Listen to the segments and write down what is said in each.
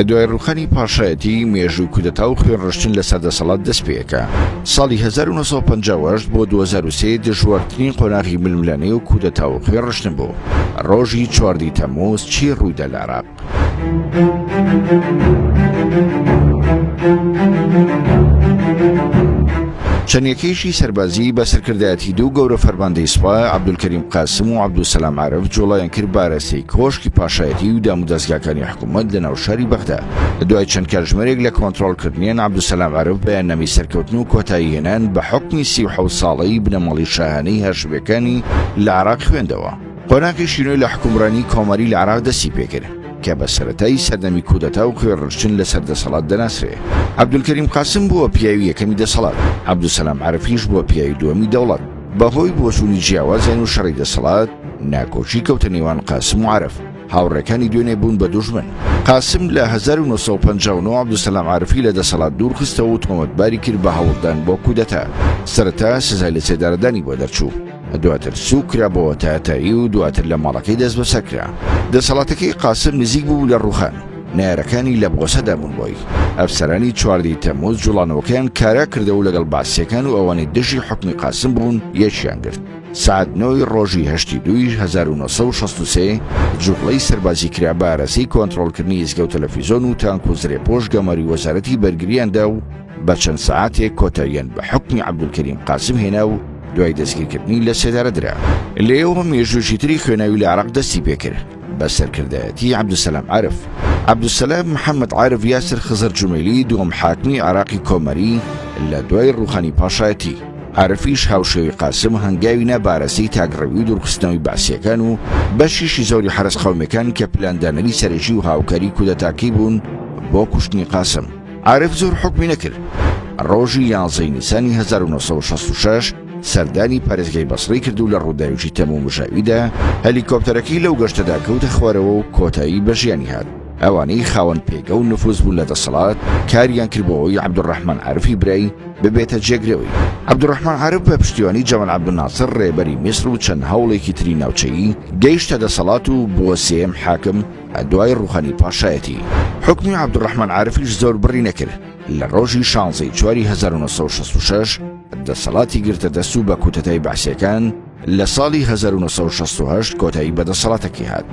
دوای ڕووخانی پاشایەتی، مێژووی کودەتا و خوێنڕشتن لەسەر دەسەڵات دەست پێکا. ساڵی 1958 بۆ 2003 دژوارترین قۆناغی ململانێ و کودەتا و خوێنڕشتن بوو. ڕۆژی چواردەی تەمموز چی ڕوویدا لە عێراق؟ چەند یەکەیەکی سەربازی بە سەرکردایەتی دوو گەورە فەرماندەی سوپا عەبدولکەریم قاسم و عەبدولسەلام عارف جوڵەیان کرد بە ئاراستەی کۆشکی پاشایەتی و دامودەزگاکانی حکوومەت لە ناو شاری بەغدا. دوای چەند کاتژمێرێک لە کۆنترۆڵکردنیان عەبدولسەلام عارف بەیاننامەی سەرکەوتن و کۆتاییهێنان بە حوکمی 37 ساڵەی بنەماڵەی شاهانەی هاشمییەکانی لە عێراق خوێندەوە. قۆناغێکی نوێ لە حوکمڕانی کۆماری لە عێراق دەستی پێکرد کە بە سەرەتای سەردەمی کودەتا و خوێنڕشتن لەسەر دەسەڵات دەناسرێ. عەبدولکەریم قاسم بووە پیاوی یەکەمی دەسەڵات، عەبدولسەلام عارفیش بووە پیاوی دووەمی دەوڵەت. بەهۆی بۆچوونی جیاوازیان و شەڕی دەسەڵات، ناکۆکی کەوتە نێوان قاسم و عارف. هاوڕێکانی دوێنێ بوون بە دوژمن. قاسم لە 1959 عەبدولسەلام عارفی لە دەسەڵات دوورخستەوە و تۆمەتباری کرد بە هەوڵدان بۆ کودەتا. سەرەتا سزای لەسێدارەدانی بۆ دەرچوو. دواتر سووک کرا بۆ هەتاهەتایی و دواتر لە ماڵەکەی دەستبەسەر کرا. دەسەڵاتەکەی قاسم نزیک بوو لە ڕووخان. نەیارەکانی لە بۆسەدا بوون بۆی. ئەفسەرانی چواردەی تەمموز جوڵانەوەکەیان کارا کردەوە و لەگەڵ بەعسییەکان و ئەوانەی دژی حوکمی قاسم بوون یەکیان گرت. سەعات نۆی ڕۆژی هەشتی دووی 1963 جووڵەی سەربازی کرا بە ئاراستەی کۆنترۆڵکردنی ئیزگە و تەلەفیزۆن و تانک و زرێپۆش گەماری وەزارەتی بەرگرییان دا و بە چەند سەعاتێک کۆتاییان بە حوکمی عەبدولکەریم قاسم هێنا و دوای دەستگیرکردنی لە سێدارە درا. لێیەوە مێژوویەکی تری خوێناوی لە عێراق دەستی پێکرد بە سەرکردایەتی عەبدولسەلام عارف. عەبدولسەلام محەمەد عارف یاسر خزر جومەیلی دووەم حاکمی عێراقی کۆماری لە دوای ڕووخانی پاشایەتی. عارفیش هاوشێوەی قاسم هەنگاوی نا بە ئاراستەی تاکڕەوی و دوورخستنەوەی بەعسییەکان و بەشێکی زۆری حەرەس قەومیەکان کە پلاندانەری سەرەکی و هاوکاری کودەتاکەی بوون بۆ کوشتنی قاسم. عارف زۆر حوکمی نەکرد. ڕۆژی یانزەی نیسانی 1966 سەردانی پارێزگای بەسڕەی کرد و لە ڕووداوێکی تەمومژاویدا هەلیکۆپتەرەکەی لەو گەشتەدا کەوتە خوارەوە و کۆتایی بە ژیانی هات. ئەوانەی خاوەن پێگە و نفوز بوون لە دەسەڵات کاریان کرد بۆ ئەوەی عەبدولڕەحمان عارفی برای ببێتە جێگرەوەی. عەبدولڕەحمان عارف بە پشتیوانی جەمال عەبدولناسر ڕێبەری میسر و چەند هەوڵێکی تری ناوچەیی گەیشتە دەسەڵات و بووە سێیەم حاکم دوای ڕووخانی پاشایەتی. حوکمی عەبدولڕەحمان عارفیش زۆر بڕی نەکرد، لە ڕۆژی شانزەی چواری 1966 دەسەڵاتی گرتە دەست و بە کودەتای بەعسیەکان لە ساڵی 1968 کۆتایی بە دەسەڵاتەکەی هات.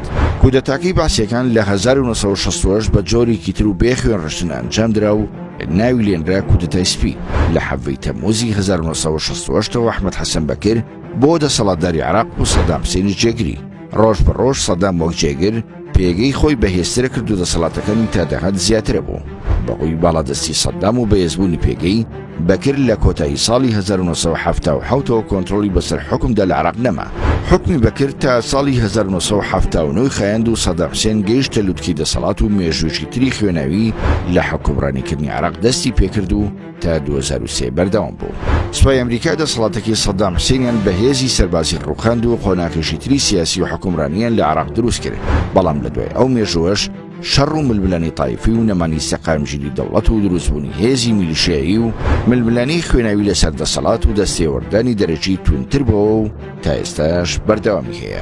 کودەتاکەی بەعسیەکان لە 1968 بە جۆرێکی تر و بێ خوێنڕشتن ئەنجام درا و ناوی لێنرا کودەتای سپی. لە حەڤەی تەمموزی 1968ەوە ئەحمەد حەسەن بەکر بۆ دەسەڵاتداری عێراق و سەدام حسێنیش جێگری. ڕۆژ بە ڕۆژ سەدام وەک جێگر پێگەی خۆی بەهێزترە کرد و دەسەڵاتەکانی تا دەهات زیاترە بوو. بەهۆی باڵادەستی سەدام و بەهێزبوونی پێگەی، بەکر لە کۆتایی ساڵی 1977 ەوە کۆنترۆڵی بەسەر حوکمدا لە عێراق نەما. حوکمی بەکر تا ساڵی 1979 خایاند و سەدام حسێن گەیشتە لوتکەی دەسەڵات و مێژوویەکی تری خوێناوی لە حوکمڕانیکردنی عێراق دەستی پێکرد و تا 2003 بەردەوام بوو. سوپای ئەمریکا دەسەڵاتەکەی سەدام حسێنیان بە هێزی سەربازی ڕووخاند و قۆناغێکی تری سیاسی و حوکمڕانیان لە عێراق دروست کرد، بەڵام لە دوای ئەو مێژووەش شەڕ و ململانێی تایفی و نەمانی سەقامگیری دەوڵەت و دروستبوونی هێزی میلیشیایی و ململانێی خوێناوی لەسەر دەسەڵات و دەستێوەردانی دەرەکی توندتر بۆوە و تا ئێستاش بەردەوامی هەیە.